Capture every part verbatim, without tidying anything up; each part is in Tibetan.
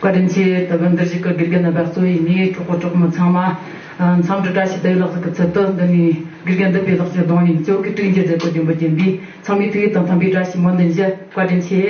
བཀའ་དྲིན་ཆེ། ད་བར་འདིར་བཞུགས་ཀྱི་དགེ་རྒན་རྣམ་པ་གཙོ་བོ་ཡིན་ནི་གྲོགས་པོ་གྲོགས་མོ་ཚང་མ། ཨ། འཚམས་འདྲི་བཀྲ་ཤིས་བདེ་ལེགས་ཀྱི་ཚུལ་དུ། འདི་ནི་དགེ་རྒན་འདི་པའི་ལག་ཁྱེར་གདོང་ཡིན། ཅོ་གི་དྲིན་གྱི་མཛད་སྒོ་རྒྱུན་པ་ཡིན་པས། ཚང་མས་ཐུགས་ཡིད་དང་མཐུན་པའི་བཀྲ་ཤིས་སྨོན་འདུན་ཞུ། བཀའ་དྲིན་ཆེ།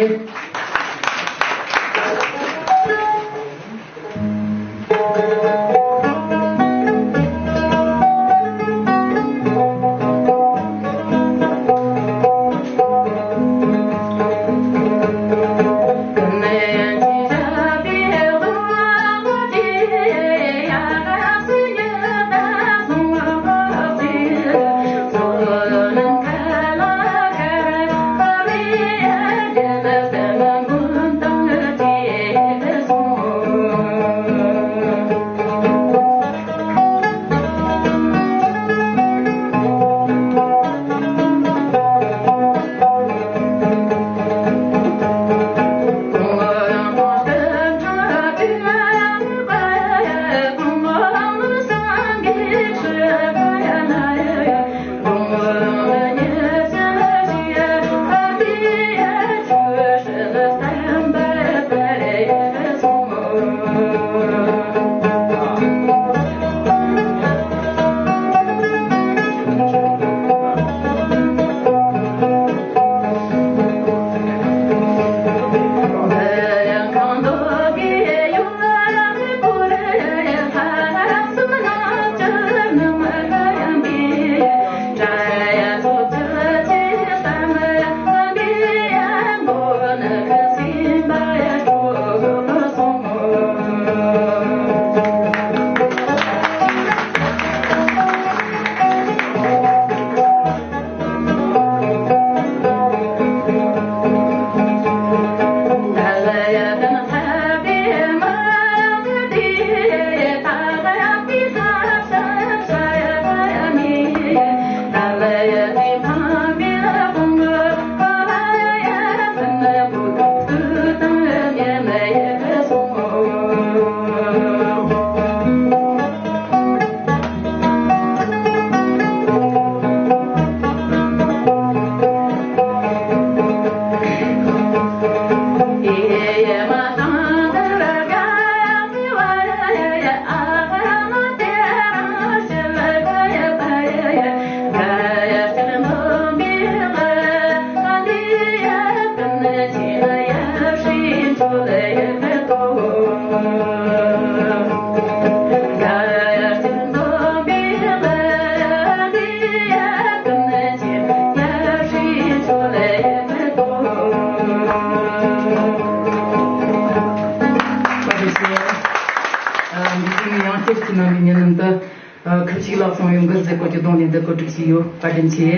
ཨ། འདི་ཡང་བསྐྱར་ཅིག་ནང་གི་ཉེ་ལམ་དུ། ཨ། ཁ་ཅིག་ལག་སོང་ཡོང་གི་མཛད་སྒོ་ཀྱི་གདོང་ལེན་འདི་གོ་སྒྲིག་བྱས་ཡོད། བཀའ་དྲིན་ཆེ།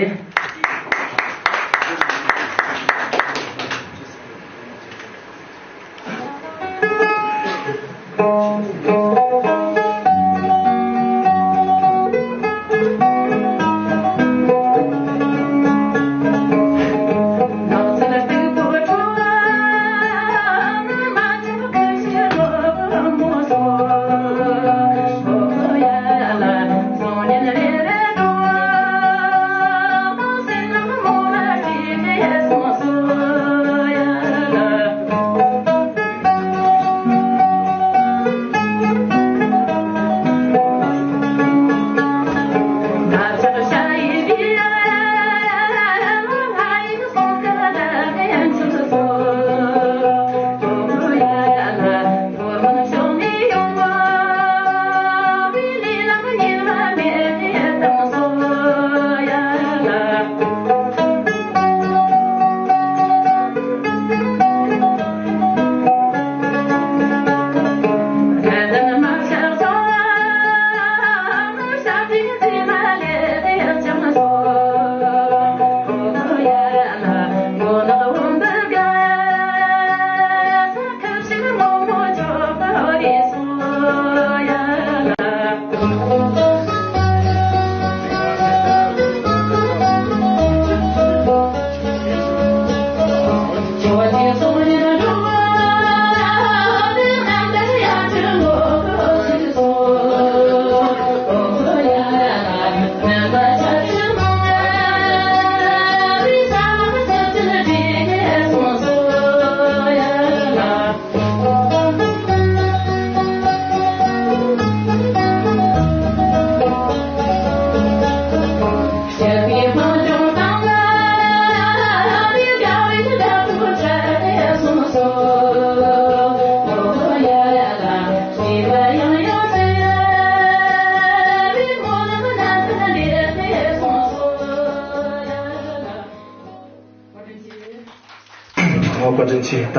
བཀའ་དྲིན་ཆེ། ད་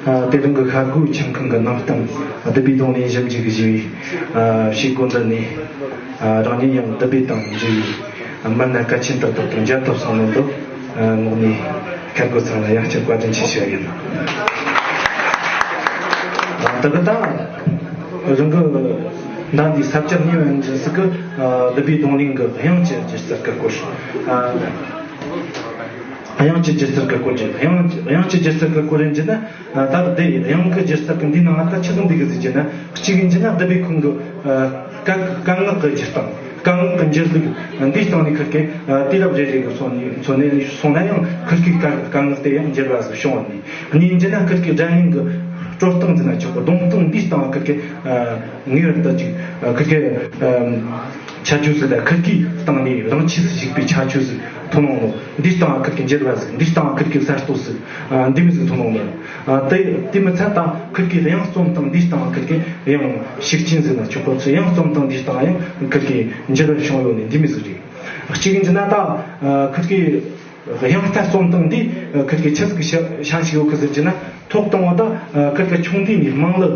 ཨ་དེ་རིང་གི་ཤར་སྒོའི་ཁྱིམ་ཁང་གི་ནང་གཏམ་བདུད་བྷེ་རྡུང་ལེན་ཞིབ་འཇུག་ཞུ་བའི་ཨ་བྱེད་སྒོ་འདི་ནས་ཨ་རང་ཉིད་ཡང་བདུད་བྷེ་དང་འབྲེལ་བའི་མི་སྣ་གལ་ཆེན་ཏག་ཏག་དང་མཇལ་ཐུབ་སོང་ནོ་འདུག་ཨ་ངོས་ནས་ཁར་སྒོ་ཚང་ལ་ཡང་བསྐྱར་བཀའ་དྲིན་ཆེ་ཞུ་བ་ཡིན། ཨ་ད་གི་ད་རང་གི་ཟླ་འདིའི་ས་བཅད་གཉིས་པ་ཡིན་ཟིག་གི་ཨ་བདུད་བྷེ་རྡུང་ལེན་གི་དབྱངས་ཀྱི་སྒྱུ་རྩལ་གི་སྐོར། ཨ་དབྱངས་ཀྱི་སྒྱུ་རྩལ་གི་སྐོར་གྱི་དབྱངས་དབྱངས་ཀྱི་སྒྱུ་རྩལ་གི་སྐོར་ཡིན་གྱི་ན། ཨ་ད་དེ་དབྱངས་ཀྱི་སྒྱུ་རྩལ་གི་འདི་ནང་ད་ཆི་ཟིག་འདུག་གི་ཟེར་གྱི་ན། གཅིག་ཡིན་གྱི་ན་བདུད་བྷེ་ཁོང་གི་ཨ་སྐད་སྐད་ངག་གི་སྒྱུར་སྟངས། སྐད་ངག་གི་འགྱུར་ལུགས་འདིའི་སྟེང་ནས་ཁུར་གི་ཨ་དུས་རབས་རེ་རེ་གི་སོང་ནས་སོང་ནས་སོང་ན་ཡང་ཁུར་གི་སྐད་སྐད་ངག་དེ་ཡང་འགྱུར་བ་ཟིག་བྱུང་བ་ནི། གཉིས་ཡིན་གྱི་ན་ཁུར་གི་སྒྲ་སྙན་གི་དཀྲོལ་སྟངས་ཟེར་ན་ཆོག་གི། རྡུང་སྟངས་འདིའི་སྟེང་ཁུར་གི་ཨ་ངེས་པར་དུ་ཅིག་ཨ་ཁུར་གི་ཨ་ཁྱད་ཆོས་ཟིག་དང་ཁུར་གི་སྟེང་ནས་རང་ཆས་སུ་ཞུགས་པའི་ཁྱད་ཆོས་ཟིག་ཐོན་ཡོང་ནོ། འདིའི་སྟེང་ཁུར་གི་འགྱུར་བ་ཟིག་འདིའི་སྟེང་ཁུར་གི་གསར་གཏོད་ཟིག་ཨ་འདི་མོ་ཟིག་ཐོན་ཡོང་ནོ། ཨ་དེ་དེ་མི་ཚད་ད་ཁུར་གི་དབྱངས་རྩོམ་སྟངས་འདིའི་སྟེང་ཁུར་གི་ཡང་ཤུགས་རྐྱེན་ཟིག་ན་ཆོག་གི། དབྱངས་རྩོམ་སྟངས་འདིའི་སྟེང་ཡང་ཁུར་གི་འགྱུར་བ་བྱུང་ཡོད་ནི་འདི་མོ་ཟིག་རེད། གཅིག་ཡིན་གྱི་ན་ད་ཨ་ཁུར་གི་དབྱངས་རྟ་རྩོམ་སྟངས་འདི་ཁུར་གི་ཆི་ཟིག་ཤ་ཤན་ཞིག་ཡོད་གི་ཟེར་གྱི་ན། ཐོག་དང་པོ་ད་ཁུར་གི་ཆུང་དུས་ནས་དམངས་གླུ།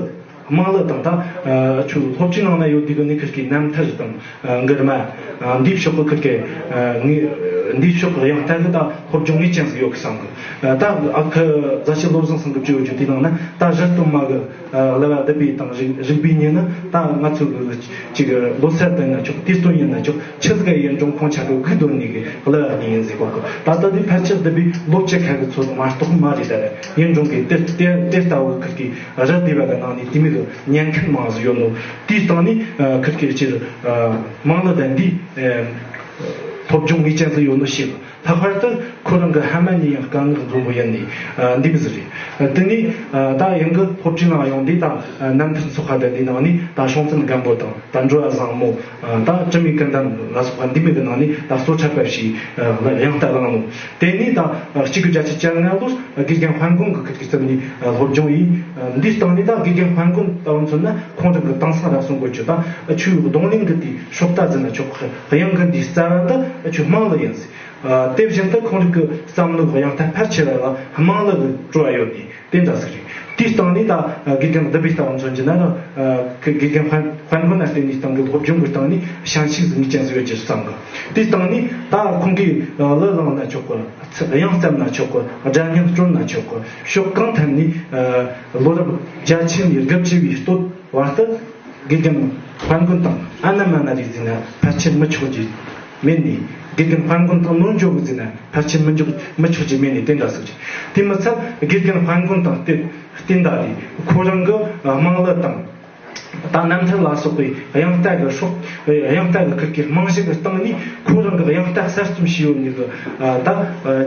དམངས་གླུ་དང་ད་ཨ་ཆུ་སློབ་གྲྭའི་ནང་ན་ཡོད་དུས་གི་ནི་ཁུར་གི་རྣམ་ཐར་དང་ཨ་མགུར་མ། ཨ་འདིའི་ཕྱོགས་གི་ཁུར་གི་ཨ་ངི་འདིའི་ཕྱོགས་གི་དབྱངས་རྟ་གི་ད་སློབ་སྦྱོང་ངེས་ཅན་ཟིག་ཡོད་གི་བསམ་གི། ཨ་ད་ཨ་ཁུ་རྫ་ཆུ་བློ་བཟང་ཚང་གི་བཅོས་བརྒྱུད་དེའི་ནང་ན་ད་གཞི་སྟོད་མ་གི་ཨ་གླུ་བ་བདུད་བྷེ་དང་རིག་རིག་པའི་ཉི་ནི་ད་ང་ཚོ་གི་ཅིག་ལོ་སར་དུ་ཡིན་ན་ཆོག་དུས་སྟོན་ཡིན་ན་ཆོག་ཆི་ཟིག་ཡིན་རུང་ཁོང་ཆ་གི་སྒུག་སྡོད་ནི་གི་གླུ་བ་གཉིས་ཡིན་ཟེར་གོ་གི། ད་ལྟ་དེ་ཕལ་ཆེར་བདུད་བྷེ་ལོ་བཅུ་ཁ་གི་ཚོད་མ་གཏོགས་མ་རེད། ད་རེད་ཡིན་རུང་གི་དེ་དེ་དེ་ལྟ་བུ་ཁུར་གི་རི་དེ་བ་གི་ནང་ནས་དེ་མོ་གི་ཉན་མཁན་མང་ཟིག་ཡོད་ནོ། དེའི་སྟེང་ནས་ཨ་ཁུར་གི་སྤྱིར་ཨ་དམངས་གླུ་དང་འདི་ཨ་སློབ་སྦྱོང་ངེས་ཅན་ཟིག་ཡོད་ནོ་ཞིག་ལྷག་པར་དུ་ཁོ་རང་གི་ཕ་མ་གཉིས་ཡང་སྐད་ངག་མཛོ་མོ་ཡིན་ནི་ཨ་འདི་མོ་ཟིག་རེད། ཨ་དེ་ནས་ཨ་ད་ཡང་གི་སློབ་གྲྭའི་ནང་ཡོང་དུས་ད་ཨ་རྣམ་ཐར་ཚོགས་པ་དང་འདིའི་ནང་ནས་ད་སྲོང་བཙན་སྒམ་པོ་དང་ད་འགྲོ་བ་བཟང་མོ། ཨ་ད་དྲི་མེད་ཀུན་ལྡན་ལ་སོགས་པ་འདི་མོ་གི་ནང་ནས་ད་གཙོ་ཆེ་བ་ཞིག་ཨ་དབྱངས་རྟ་བླངས་ནོ། དེ་ནས་ད་གཅིག་དགུ་བརྒྱད་ཅུ་གྱ་ལྔ་ལོར་དགེ་རྒན་དཔལ་མགོན་གྱི་ཁུར་གི་རྩིབ་ནས་སློབ་སྦྱོང་ཡིན། འདིའི་སྟེང་ནས་ད་དགེ་རྒན་དཔལ་མགོན་ལྟ་བུ་མཚོན་ན་ཁོང་རང་གི་དེང་སང་རབ་གསུང་གོ་ཆོད་ད་ཆུ་རྡུང་ལེན་གི་དེའི་སྲོག་རྟ་ཟེར་ན་ཆོག་གི། དབྱངས་གི་འདིའི་རྩ་བ་འདི་ཆུ་དམངས་གླུ་ཡིན་ཟེར། ཨ་དེ་བཞིན་དུ་ཁོང་རང་གི་བསམ་བློའི་དབྱངས་རྟ་ཕལ་ཆེ་བ་ལ་དམངས་གླུ་གི་བྲོ་བ་ཡོད་ནི། དེ་འདྲ་ཟིག་རེད། དེའི་སྟེང་ནས་ད་དགེ་རྒན་བདུད་བྷེ་ལྟ་བུ་མཚོན་གྱི་ན་ར་དགེ་རྒན་དཔལ་དཔལ་མགོན་ལ་བརྟེན་ནས་སྟེང་གི་སློབ་སྦྱོང་གི་སྟེང་ནས་ཞན་ཤོས་ཟིག་ངེས་ཅན་ཟིག་ཡོད་ཀྱི་བསམ་གི། དེའི་སྟེང་ནས་ད་ཁོང་གིས་གླུ་བླངས་ན་ཆོག་གི། དབྱངས་བརྩམས་ན་ཆོག་གི། སྒྲ་སྙན་དཀྲོལ་ན་ཆོག་གི། ཕྱོགས་གང་ཐད་ནས་ལོ་རབས་བརྒྱད་ཅུ་ནས་དགུ་བཅུ་བའི་སྟོད་བར་དུ། དགེ་རྒན་དཔལ་མགོན་དང་ཨ་ན་མ་ན་རེད་ཟེར་ན་ཕལ་ཆེར་མི་ཆོག་རྒྱུ་མེད་ནི། དགེ་རྒན་དཔལ་མགོན་དང་ནོར་འཇོག་གི་ཟེར་ན་ཕལ་ཆེར་མི་འཇོག་མི་ཆོག་རྒྱུ་མེད་ནི་དེ་འདྲ་ཟིག་རེད། དེ་མི་ཚད་དགེ་རྒན་དཔལ་མགོན་དང་བསྟུན་བསྟུན་ད་རེད། ཁོ་རང་གི་དམངས་གླུ་དང་ད་རྣམ་ཐར་ལ་སོགས་པའི་དབྱངས་རྟ་གི་སྲོག་དབྱངས་རྟ་གི་ཁུར་གི་རྨང་གཞི་གི་སྟེང་ནས་ཁོ་རང་གི་དབྱངས་རྟ་གསར་རྩོམ་བྱས་ཡོད་ནི་གི་ད་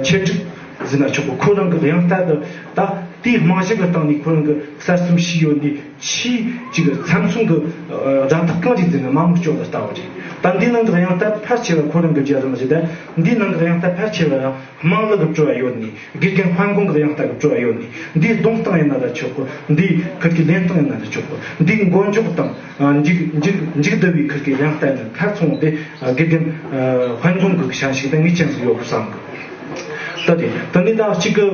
ཆེད་སྒྲིག་ཟེར་ན་ཆོག་གི། ཁོ་རང་གི་དབྱངས་རྟ་གི་ད་དེའི་རྨང་གཞི་གི་སྟེང་ནས་ཁོ་རང་གི་གསར་རྩོམ་བྱས་ཡོད་ནི། ཆེས་ཅིག་ཚབ་མཚོན་གྱི་ཨ་སྒྲ་ཐག་གང་རེད་ཟེར་ན་མ་མོ་སྐྱོ་ལ་ལྟ་བུ་རེད། ད་འདིའི་ནང་གི་དབྱངས་རྟ་ཕལ་ཆེ་བ་ཁོ་རང་གི་རྒྱུད་རིམ་རེད། ད་འདིའི་ནང་གི་དབྱངས་རྟ་ཕལ་ཆེ་བ་ཡང་དམངས་གླུ་གི་བྲོ་བ་ཡོད་ནི། དགེ་རྒན་དཔལ་མགོན་གྱི་དབྱངས་རྟ་གི་བྲོ་བ་ཡོད་ནི། འདིའི་རྡུང་སྟངས་ཡིན་ན་ད་ཆོག་གི། འདིའི་ཁུར་གི་ལེན་སྟངས་ཡིན་ན་ད་ཆོག་གི། འདིའི་མགོ་འཇོག་དང་ཨ་མཇུག་མཇུག་མཇུག་བསྡུ་བའི་ཁུར་གི་དབྱངས་རྟ་ནི་ཁ་ཚོང་དེ་ཨ་དགེ་རྒན་ཨ་དཔལ་མགོན་གྱི་ཞན་ཤོས་དེ་ངེས་ཅན་ཟིག་ཡོད་གི་བསམ་གི། ད་དེ་ད་ནི་ད་གཅིག་གི་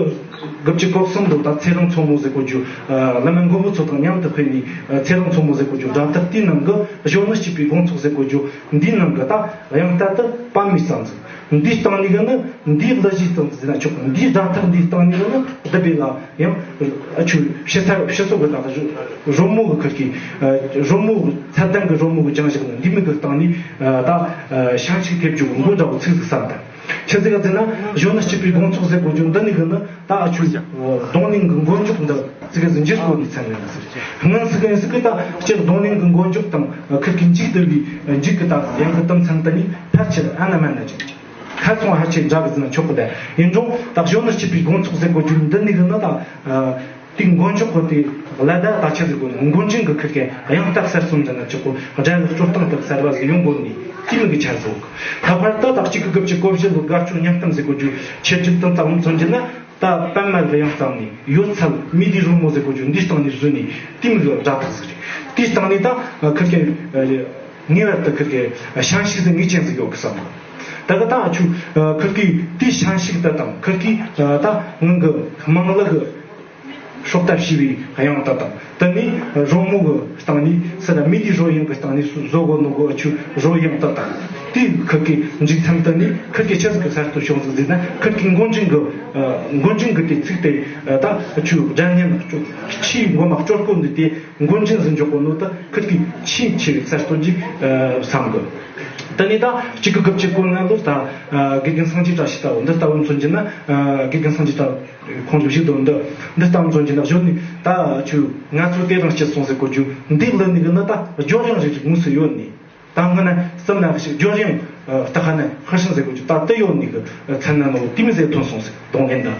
དགུ་བཅུ་གོ་གསུམ་དུ་ད་ཚེ་རིང་མཚོ་མོ་ཟེར་གོ་རྒྱུ། ཨ་བླ་མ་མགོན་པོ་མཚོ་དང་མཉམ་དུ་ཕེབས་ནས་ཨ་ཚེ་རིང་མཚོ་མོ་ཟེར་གོ་རྒྱུ་སྒྲ་ཐག་དེའི་ནང་གི་གཞོན་ནུ་སྐྱིད་པའི་དགོང་ཚོགས་ཟེར་གོ་རྒྱུ་འདིའི་ནང་གི་ད་དབྱངས་རྟ་དེ་པདྨའི་རྩེ་མོ་ཟིག། འདིའི་སྟེང་ནས་གི་ནི་འདིའི་གླུ་གཞས་སྟེང་དུ་ཟེར་ན་ཆོག་གི། འདིའི་སྒྲ་ཐག་འདིའི་སྟེང་ནས་གི་ནི་བདུད་བྷེ་ལ་ཡང་ཨ་ཆུ་ཕྱི་ས་ཕྱི་སོ་གི་ད་རོལ་མོ་གི་ཁུར་གི་ཨ་རོལ་མོ་གི་ཚད་ལྡན་གི་རོལ་མོ་གི་སྦྱང་བཞག་ནི་འདི་མོ་གི་སྟེང་ནས་ཨ་ད་ཨ་ཞན་ཤོས་ཐེབས་རྒྱུ་གི་མགོ་འདྲ་བོ་ཚིག་ཟིག་བསམ་ད། ཆི་ཟིག་ག་ཟེར་ན་གཞོན་ནུ་སྐྱིད་པའི་དགོང་ཚོགས་ཟེར་གོ་རྒྱུ་འདི་ནི་གི་ནི་ད་ཨ་ཆུ་རྡུང་ལེན་གི་མགོ་མཇུག་འདི་ཟིག་ག་ཟིག་འཇིག་གོ་ནི་ཚན་ཡིན་ཟེར། སྔོན་ཟིག་ག་ཡིན་ཟིག་གི་ད་སྤྱིར་རྡུང་ལེན་གི་མགོ་མཇུག་དང་ཁུར་གི་མཇུག་བསྡུ་བའི་མཇུག་གི་ད་ཡང་གི་དུམ་ཚན་དུ་ནི་ཕལ་ཆེར་ཨ་ན་མ་ན་ཅིག་ཁ་ཚོང་ཧ་ཆེ་འདྲ་གི་ཟེར་ན་ཆོག་གི། ད་ཡིན་རུང་ད་གཞོན་ནུ་སྐྱིད་པའི་དགོང་ཚོགས་ཟེར་གོ་རྒྱུ་འདི་ནི་གི་ནི་ད། དེའི་མགོ་མཇུག་གི་དེ་ལ་ད་ད་ཆ་ཟིག་གོ་མགོ་འཇིང་གི་ཁུར་གི་དབྱངས་རྟ་གསར་རྩོམ་ཟེར་ན་ཆོག་གོ། སྒྲ་གི་དཀྲོལ་སྟངས་དེ་གསར་བ་ཟིག་ཡོང་དགོས་ནི་དེ་མོ་གི་ཆ་ཟིག། ད་ཕར་ད་ད་གཅིག་གི་དགུ་བཅུ་གོ་བཞི་ལོ་དགའ་སྐྱོ་སྙིང་གཏམ་ཟེར་གོ་རྒྱུ་ཆེ་བཅུ་དང་ཙམ་མཚོན་གྱི་ན་ད་པད་མ་གི་དབྱངས་སྟེང་ནས་ཡོད་ཚད་མི་དེའི་རོལ་མོ་ཟེར་གོ་རྒྱུ་འདིའི་སྟེང་ནས་བཟོས་ནི་དེ་མོ་གི་སྒྲ་ཐག་ཟིག་རེད། དེའི་སྟེང་ནས་ད་ཁུར་གི་ངེས་པར་དུ་ཁུར་གི་ཞན་ཤོས་ཟིག་ངེས་ཅན་ཟིག་ཡོད་གི་བསམ། ད་གི་ད་ཆུ་ཁུར་གི་དེའི་ཞན་ཤོས་དེ་དང་ཁུར་གི་ད་ངང་གི་དམངས་གླུ་གི་སྲོག་ལྟ་བྱས་པའི་དབྱངས་རྟ་དང་། དེ་ནས་རོལ་མོ་གི་སྟེང་ནས་སི་ར་མི་དེའི་རོལ་དབྱངས་ཀྱི་སྟེང་ནས་བཟོ་དགོས་ནོ་གི་ཆུ་རོལ་དབྱངས་རྟ་དང་། དེའི་ཁུལ་གྱི་འཇིག་མཚམས་དེ་ནས་ཁུལ་གྱི་ཆི་ཟིག་གི་གསར་གཏོད་བྱུང་ཟིག་ཟེར་ན། ཁུལ་གྱི་མགོ་འདྲེན་གྱི་མགོ་འདྲེན་གྱི་དེ་ཚིག་དེ་ད་ཆུ་སྒྲ་སྙན་ཆུའི་མགོ་མ་སྤྲོད་སྐོར་འདི་དེ། མགོ་འདྲེན་ཟིན་འཇོག་གོ་ནོ་ད་ཁུལ་གྱི་ཆེས་ཆེ་བའི་གསར་གཏོད་ཅིག་བསམ་གི། དེ་ནས་ད་གཅིག་དགུ་དགུ་བཅུ་གོ་ལྔ་ལོར་ད་དགེ་རྒན་སངས་རྒྱས་བཀྲ་ཤིས་ལྟ་བུ་འདི་ལྟ་བུ་མཚོན་གྱི་ན། དགེ་རྒན་སངས་རྒྱས་ལྟ་བུ་ཁོང་ཚོ་བཞུགས་དོན་འདི་འདི་ལྟ་བུ་མཚོན་གྱི་ན། གཞོན་ནུ་ད་ཆུ་ང་ཚོ་དེ་རིང་སྐྱེས་སོང་ཟེར་གོ་རྒྱུ་འདི་ལ་ནི་གི་ན། ད་སྦྱོར་དབྱངས་རིགས་རིགས་དངོས་སུ་ཡོད་ནི། ད་སྔ་ན་གསུམ་ན་ཞིག་སྦྱོར་དབྱངས་ད་ཁ་ན་ཧར་ཤང་ཟེར་གོ་རྒྱུ་ད་དེ་ཡོད་ནི་གི་མཚན་ན་ནོ་དེ་མི་ཟེར་ཐོན་སོང་ཟེར། གདོང་ལེན་དང་།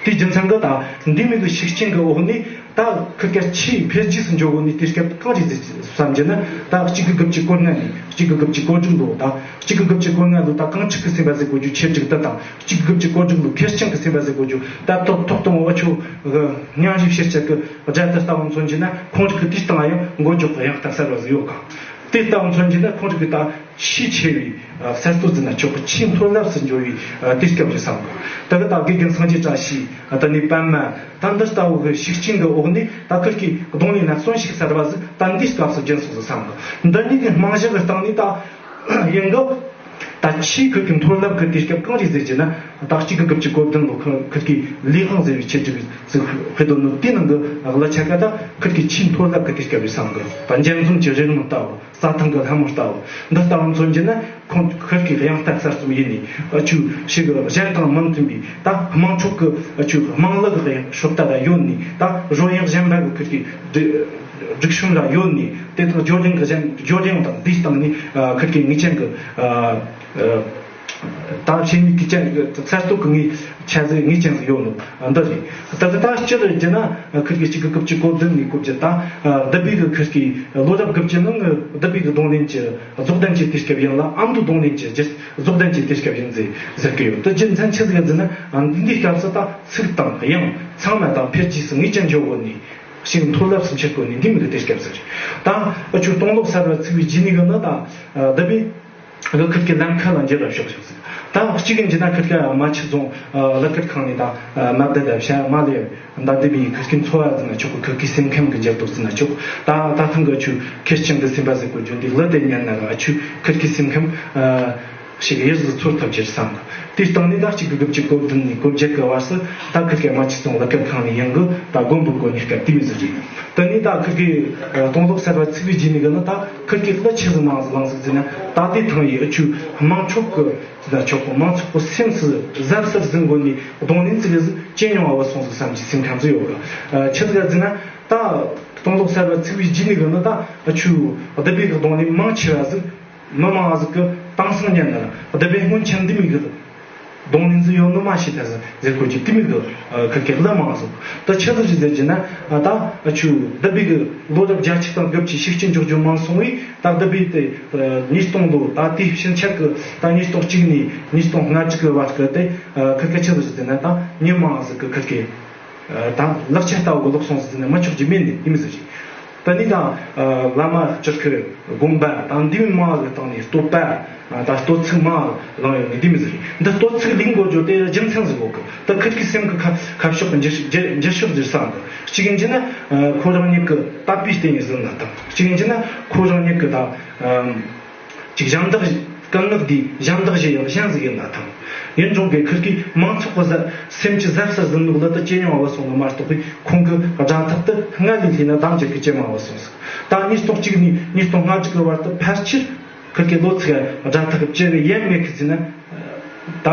དེའི་རྒྱུ་མཚན་གྱིས་ད་འདི་མོ་གི་ཤུགས་རྐྱེན་གྱི་འོག་ནས་ད་ཁུར་ཀ་ཆེས་འཕེལ་རྒྱས་སུ་འགྲོ་གོ་ནི་དུས་སྐབས་གང་རེད་ཟེར་བསམ་གྱི་ན། ད་གཅིག་དགུ་དགུ་བཅུ་གོ་ལྔ་ནས་གཅིག་དགུ་དགུ་བཅུ་གོ་དྲུག་ལོ་དང་། གཅིག་དགུ་དགུ་བཅུ་གོ་ལྔ་ལོ་ད་གངས་ཁྲོད་ཀྱི་སེམས་པ་ཟེར་གོ་རྒྱུ་ཆེ་དྲུག་ད་དང་། གཅིག་དགུ་དགུ་བཅུ་གོ་དྲུག་ལོ་ཁེར་རྐྱང་གི་སེམས་པ་ཟེར་གོ་རྒྱུ། ད་ཐོག་ཐོག་དང་འུ་ཆོ་གི་སྙན་ཞུ་ཕྱིར་ཆད་ཀྱི་སྒྲ་དེ་ལྟ་བུ་མཚོན་གྱི་ན། ཁོང་རིགས་ཀྱི་དུས་དང་ཡང་མགོ་འཇོག་གི་དབྱངས་རྟ་གསར་བ་ཟིག་ཡོད་ག། དེ་ལྟ་བུ་མཚོན་གྱི་ན་ཁོང་རིགས་ཀྱི་ད་ཆེས་ཆེ་བའི་གསར་གཏོད་ཟེར་ན་ཆོག་གི། ཆེས་མཐོ་རླབས་སུ་འགྲོ་བའི་དུས་སྐབས་རེད་བསམ་གི། ད་གི་ད་དགེ་རྒན་སངས་རྒྱས་བཀྲ་ཤིས་དེ་ནས་པདྨ་ད་འདི་ལྟ་བུ་གི་ཤུགས་རྐྱེན་གྱི་འོག་ནས་ད་ཁུར་གི་གདོང་ལེན་ན་གསོན་ཤུགས་གསར་བ་ཟིག་ད་འདིའི་སྐབས་སུ་སྦྱིན་སོང་ཟིག་བསམ་གི། འདི་གཉིས་ཀྱི་རྨང་གཞི་གི་སྟེང་ནས་ད་ཡིན་གི། ད་ཆེས་ཁུར་གི་མཐོ་རླབས་ཀྱི་དུས་སྐབས་གང་རེད་ཟེར་གྱི་ན། ད་གཅིག་དགུ་དགུ་བཅུ་གོ་བདུན་ལོ་ཁུར་ཁུར་གི་ལས་དབང་ཟེར་བའི་ཆེད་ཀྱི་ཟིག་ཕེ་དོ་ནོ་དེའི་ནང་གི་གླུ་ཆ་ག་ད་ཁུར་གི་ཆེས་མཐོ་རླབས་ཀྱི་དུས་སྐབས་རེད་བསམ་གི། ད་འཇམ་འཛོམས་ཀྱི་རི་ལུང་ལྟ་བུ། རྩྭ་ཐང་གི་ལྷ་མོ་ལྟ་བུ། འདི་ལྟ་བུ་མཚོན་གྱི་ན། ཁོང་ཁུར་གི་དབྱངས་རྟ་གསར་རྩོམ་ཡིན་ནི། ཨ་ཆུ་ཞིག་གཞན་དང་མི་མཐུན་པའི་ད་དམངས་ཁྲོད་ཀྱི་ཨ་ཆུ་དམངས་གླུ་གི་སྲོག་རྟ་ལ་ཡོད་ནི། ད་རོལ་དབྱངས་གཞན་པ་གི་ཁུར་གི་སྒྲིག་སྒྲིག་གཞུང་ལ་ཡོད་ནི། དེ་དག་སྦྱོར་དབྱངས་གི་གཞན་སྦྱོར་དབྱངས་དང་འདིའི་སྟེང་ནས་ཨ་ཁུར་གི་ངེས་ཅན་གྱི་ཨ་ཨ་ད་ཆེ་ནི་གི་ཅན་གྱི་གསར་གཏོད་ཀྱི་ངེས་ཆ་ཟིག་ངེས་ཅན་ཟིག་ཡོད་ནོ་འདི་རེད། ད་གི་ད་སྤྱིར་བརྗོད་ན་ཁུར་གི་གཅིག་དགུ་དགུ་བཅུ་གོ་བདུན་ནས་གོ་བརྒྱད་ད་ཨ་བདུད་བྷེ་གི་ཁུར་གི་ལོ་རབས་དགུ་བཅུ་ནང་གི་བདུད་བྷེ་གི་གདོང་ལེན་གྱི་རྫོགས་ལྡན་གྱི་དུས་སྐབས་ཡིན་ལ། ཨ་མདོའི་གདོང་ལེན་གྱི་རྗེས་རྫོགས་ལྡན་གྱི་དུས་སྐབས་ཡིན་ཟེར་ཟེར་གི་ཡོད། དེ་རྒྱུ་མཚན་ཆི་ཟིག་ཡིན་ཟེར་ན། ཨ་འདིའི་སྐབས་སུ་ད་ཚིག་དང་དབྱངས་ཚང་མ་ད་འཕེལ་རྒྱས་སུ་ངེས་ཅན་འགྱོ་གོ་ནི། ཞིང་མཐོ་རླབས་སུ་འཕྱར་གོ་ནི་འདི་མོ་གི་དུས་སྐབས་ཟིག་རེད། ད་ཨ་ཆུ་སྟོང་ལོ་གསར་བ་ཚུགས་པའི་རྗེས་ནས་གི་ནི་ད་ཨ་བདུད་བྷེ་གི་ཁུར་གི་ལམ་ཁ་ལ་འགྱུར་བ་ཕྱོགས་ཤིག་ཟིག་ད་གཅིག་གི་འཇི་ན་ཁུར་གི་རྨ་ཆུ་རྫོང་ཨ་གླུ་སྐད་ཁང་ནས་ད་ཨ་མ་བདུད་ད་བྱ་མ་ལས་ད་བདུད་བྷེ་ཁུར་གི་འཚོ་བ་ཟེར་ན་ཆོག་གི། ཁུར་གི་སེམས་ཁམས་ཀྱི་འགྱུར་ལྡོག་ཟེར་ན་ཆོག་ད་ད་ཐེངས་གི་ཆུ་ཁེར་རྐྱང་གི་སེམས་པ་ཟེར་གོ་རྒྱུ་འདི་གླུ་དེ་ཉན་ན་ར་ཨ་ཆུ་ཁུར་གི་སེམས་ཁམས་ཨ་ཞིག་ཡིད་སུ་འཚོ་ཐུབ་ཀྱི་བསམ། དེའི་སྟེང་ནས་ད་གཅིག་དགུ་དགུ་བཅུ་གོ་བདུན་ནས་གོ་བརྒྱད་གི་བར་སུ་ད་ཁུར་གི་རྨ་ཆུ་རྫོང་གླུ་སྐད་ཁང་ནས་ཡང་གི་ད་མགོ་འབུད་གོ་ནི་སྐབས་དེ་མོ་ཟིག་རེད། དེ་ནས་ད་ཁུར་གི་ཨ་སྟོང་ལོ་གསར་བ་ཚུགས་པའི་རྗེས་ནས་གི་ནི་ད་ཁུར་གི་གླུ་ཆི་ཟིག་མང་ཟིག་བླངས་ཟིག་ཟེར་ན། ད་ལྟའི་ཐང་ཡི་ཨ་ཆུ་དམངས་ཁྲོད་གི་ཟེར་ན་ཆོག་གི། མང་ཚོགས་གི་སེམས་སུ་གཟབ་གཟབ་ཟིན་གོ་ནི་གདོང་ལེན་ཙི་གེ་ཟིག་ཇེ་ཉུང་བ་སོང་ཟིག་བསམ་གྱི་སེམས་ཁམས་ཟིག་ཡོད་གི། ཨ་ཆི་ཟིག་ཟེར་ན། ད་སྟོང་ལོ་གསར་བ་ཚུགས་པའི་རྗེས་ནས་གི་ནི་ད་ཨ་ཆུ་བདུད་བྷེ་གི་གདོང་ལེན་མང་ཆེ་བ་ཟིག་མི་མང་ཟིག་གི་དེང་སང་ཉིན་ནི་བདུད་བྷེ་སྔོན་ཆད་འདི་མོ་གི་གདོང་ལེན་ཟིག་ཡོད་ནི་མ་ཤེས་ད་ཟེར་གོ་རྒྱུ་དེ་མོ་གི་ཨ་ཁུར་གི་གླུ་མང་ཟིག་ད་ཆི་ཟིག་རེད་ཟེར་གྱི་ན། ཨ་ད་ཨ་ཆུ་བདུད་བྷེ་གི་ལོ་རབས་བརྒྱད་ཅུ་དང་དགུ་བཅུ་ཤུགས་རྐྱེན་འཇོག་རྒྱུ་མང་སོང་བས། ད་བདུད་བྷེ་དེ་ཨ་ཉིས་སྟོང་ལོ་ད་དེའི་ཕྱིན་ཆད་གི་ད་ཉིས་སྟོང་གཅིག་ནས་ཉིས་སྟོང་ལྔ་དྲུག་གི་བར་གི་དེ་ཨ་ཁུར་གི་ཆི་ཟིག་རེད་ཟེར་ན། ད་མི་མང་ཟིག་གི་ཁུར་གི་ད་ལག་ཆ་ལྟ་བུ་གི་ལོག་སོང་ཟིག་ཟེར་ན་མི་ཆོག་རྒྱུ་མེད་ནི་དེ་མོ་ཟིག་རེད། ད་ནི་ད་ཨ་བླ་མ་སྤྱིར་ཁུར་དགོན་པ་དང་འདི་མོ་མང་གི་སྟེང་ནས་བསྟོད་པ་ད་བསྟོད་ཚིག་མང་བླངས་ཡོད་ནི་དེ་མོ་ཟིག་རེད། འདི་བསྟོད་ཚིག་ལེན་དགོས་རྒྱུ་དེ་རྒྱུ་མཚན་ཟིག་ཡོད་གི། ད་ཁུར་གི་སེམས་ཀྱི་ཁ་ཁ་ཕྱོགས་ཀྱི་འགྱུར་འགྱུར་འགྱུར་ཕྱོགས་འགྱུར་ས་གི། གཅིག་ཡིན་གྱི་ན་ཨ་ཁོ་རང་ཉིད་ཀྱི་དད་པའི་རྟེན་ཡིན་ཟེར་ན་དང་། གཅིག་ཡིན་གྱི་ན་ཁོ་རང་ཉིད་ཀྱི་ད་ཨ་ཅིག་ཞབས་འདེགས་སྐུལ་ངག་འདི་ཞབས་འདེགས་ཞུ་ཡག་གཞན་ཟིག་ཡིན་ན་ཐང་། ཡིན་རུང་གི་ཁུར་གི་མང་ཚོགས་ཀྱི་གཟབ་སེམས་ཀྱི་གཟབ་གཟབ་ཟིན་ནོ་ལ་ད་ཇེ་ཉུང་བ་སོང་ནོ་མ་གཏོགས་པའི་ཁོང་གི་སྒྲ་ཐག་དེ་སྔར་ལས་ལྷོད་ན་ལྡང་རྒྱུ་གི་ཇེ་མང་བ་སོང་ཟིག་ད་ཉིས་སྟོང་གཅིག་ནས་ཉིས་སྟོང་ལྔ་དྲུག་གི་བར་དུ་ཕལ་ཆེར་ཁུར་གི་ལོ་ཚིགས་སྒྲ་ཐག་གི་བཅད་པའི་ཡན་མེད་གི་ཟེར་ན། ད་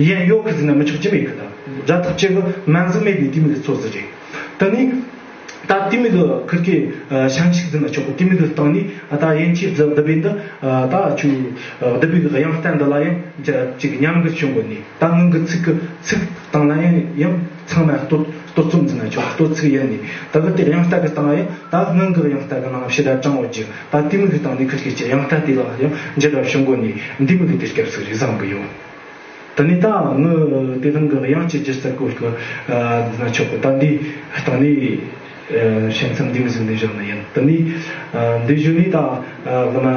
ཡན་ཡོད་གི་ཟེར་ན་མི་ཆོག་རྒྱུ་མེད་གི། ད་སྒྲ་ཐག་བཅད་གི་མ་ཟིག་མེད་ནི་དེ་མོ་གི་ཚོད་ཟིག་རེད། ད་ནི་ད་དེ་མོ་གི་ཁུར་གི་ཨ་བྱམས་ཤིག་ཟེར་ན་ཆོག་གི། དེ་མོ་གི་སྟེང་ནས་ཨ་ད་ཡན་ཆད་བདུད་བདུད་བྷེ་འདི་ཨ་ད་ཆུ་ཨ་བདུད་བྷེ་གི་དབྱངས་རྟ་འདི་ལ་ཡང་ཅིག་ཉམས་རྒུད་བྱུང་གོ་ནི། ད་སྔོན་གི་ཚིག་གི་ཚིག་སྟེང་ལ་ཡང་ཡང་ཚང་མ་བསྟོད་བསྟོད་རྩོམ་ཟེར་ན་ཆོག་བསྟོད་ཚིག་ཡིན་ནི། ད་གི་དེ་དབྱངས་རྟ་གི་སྟེང་ལ་ཡང་ད་སྔོན་གི་དབྱངས་རྟ་གི་ནང་ཕྱི་དྲ་དྲང་བོ་རྒྱུ། ད་དེ་མོ་གི་སྟེང་ནས་ཁུར་གི་ཅིག་དབྱངས་རྟ་དེ་ལ་ཡང་འགྱུར་བ་བྱུང་གོ་ནི་འདི་མོ་གི་དུས་སྐབས་ཟིག་རེད་བསམ་གི་ཡོད། ད་ནི་ད་ངི་དེ་རིང་གི་དབྱངས་ཀྱི་སྒྱུ་རྩལ་སྐོར་གི་ཨ་ན་ཆོག་གི། ད་འདི་སྟེང་ནས་ཨ་ཞལ་མཚམས་འདི་མོ་ཟིག་འདི་བཞག་ནི་ཡིན། ད་ནི་ཨ་འདི་བཞིན་ནི་ད་ཨ་བླ་མ་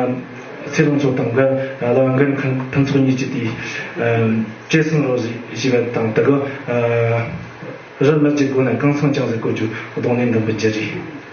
ཚེ་རིང་མཚོ་དང་འགན་ཨ་བླ་མ་འགན་ཕུན་ཕུན་ཚོགས་གཉིས་ཀྱི་དེའི་ཨ་བྲེ་སྲིན་རོ་ཞེས་པ་དང་། ད་གི་ཨ་ རི་མི་བརྗེད་སྒོ་ནས་གངས་སེང་ཅན་ཟེར་གོ་རྒྱུ་གདོང་ལེན་འདོན་པའི་རྒྱུ་རེད།